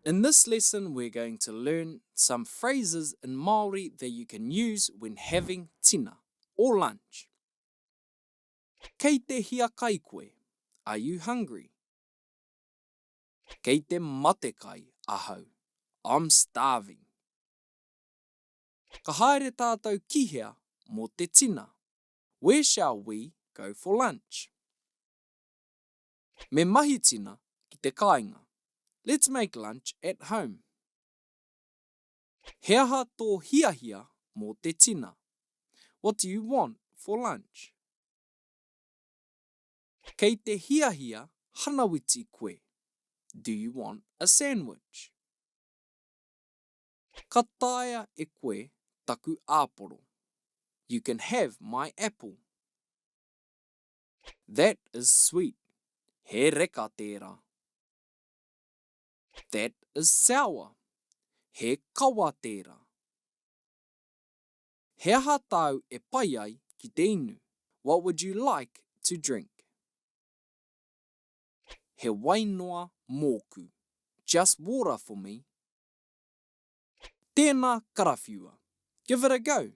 In this lesson we're going to learn some phrases in Māori that you can use when having tina or lunch. Kei te hiakai koe? Are you hungry? Kei te matekai ahau. I'm starving. Ka haere tātou ki hea mō te tina? Where shall we go for lunch? Me mahi tina ki te kāinga. Let's make lunch at home. He aha tō hiahia mō te tina? What do you want for lunch? Kei te hiahia hanawiti koe? Do you want a sandwich? Ka taea e koe taku āporo. You can have my apple. That is sweet. He reka tērā. That is sour. He kawa tērā. He aha tāu e pai ai ki te inu? What would you like to drink? He wai noa mōku. Just water for me. Tēnā karawhiua. Give it a go.